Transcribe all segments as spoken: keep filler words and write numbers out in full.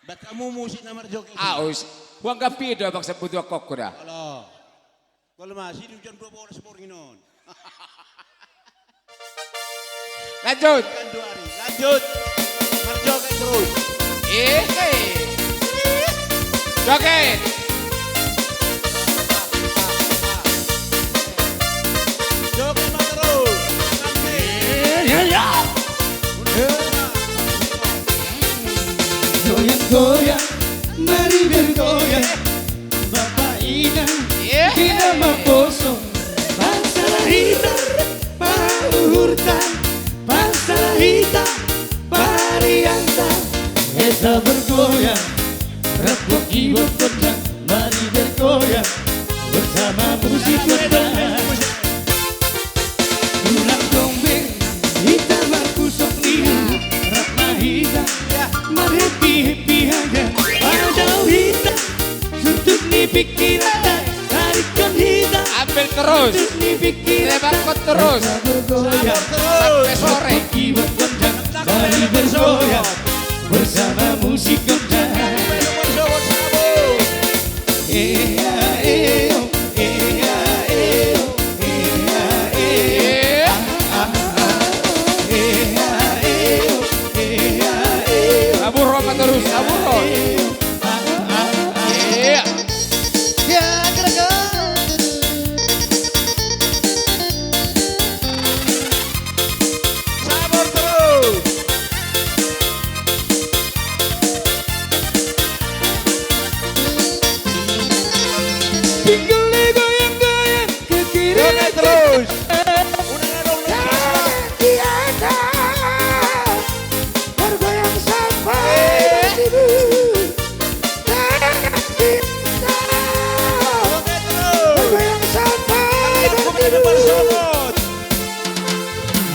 Baen hamu musik na marjoget. Aus. Huanggap i do abang sambutuan kongku da. Olo. Olo ma, sidung jam dua belas borngin on. Lanjut. Bukan dua hari. Lanjut. Marjoget terus. Ehe. Joget. Joget ma terus. Nanti. Iya, iya. Goyang, goyang, mari bergoyang. Bapa inang, iya, hita maposo. Pansalahi hita, pahuhurta. Pansalahi hita, parianta. Hita bergoyang. Rap boki bokonya, mari bergoyang. Bersama musik kota. Ulang dong be, hita marpusok niu, rap ma hita, marhappy-happy haja, padao hita, surut ni pingkiranta, tarikkon hita, ambil terus, surut ni pingkiranta, lebarkan terus, bergoyang, sampai sore. Mari bergoyang, bersama musik kota. Tabur rokok terus, tabur rokok. Iya. Sabor terus. Tinggal digoyang-goyang ke kiri. Joget terus. Udah, udah, udah. Di atas. Bergoyang sampai tidur. Joget terus. Bergoyang sampai tidur.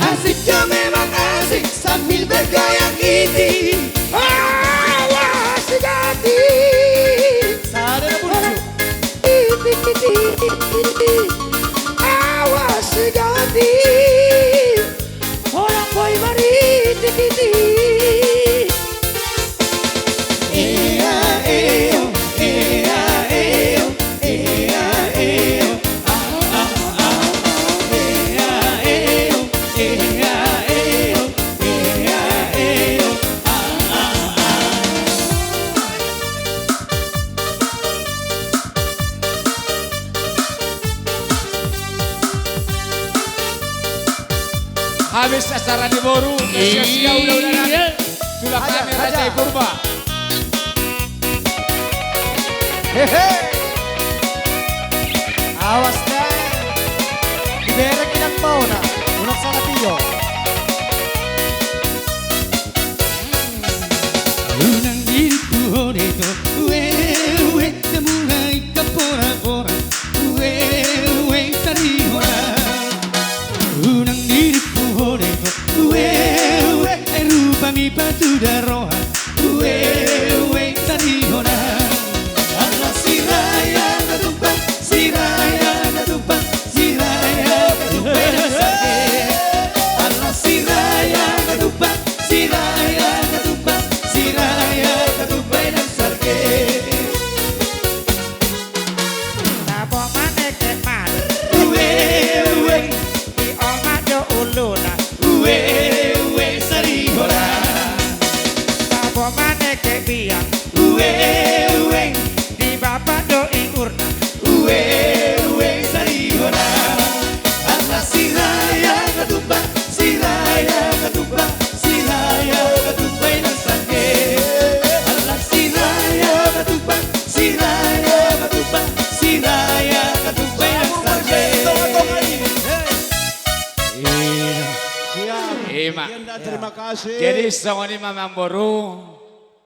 Asik jo memang asik sambil bergoyang iti. Awas ganti. Sada na burju. Iti, iti, iti. Awas ganti. Orang boy mari iti, iti. Ea, eo, ea, eo. Habis acara ni boru, sia-sia ulaon. Iya. Tulang nami Raja i Purba. Hehe. Awas da. Diberek inang mauna. Unang salah tio. Unang diripu hone to. Ue, ue. Namu na ingkon pora-pora. Ue, ue, sari hona. Unang diripu hone to. Ue, ue, ai rupami patuda roha. Ue, ue, sari hona. Ala siraya na tupa, siraya na tupa, siraya na tupa na sake. Ala siraya na tupa, siraya na tupa, siraya na tupa na sake. Tabo maneke man. Ue, ue. Di omak do uluna. Ue, ue, sari hona. Tabo maneke biang. Ue, ue. Di bapa do ingurna. Ue, ue, sari hona. Ala siraya na tupa. Siraya na tupa, siraya na tupa na sake. Ala siraya na tupa, siraya na tupa, siraya na tupa na sake. Ima. Terima kasih. Jadi songon i ma amangboru.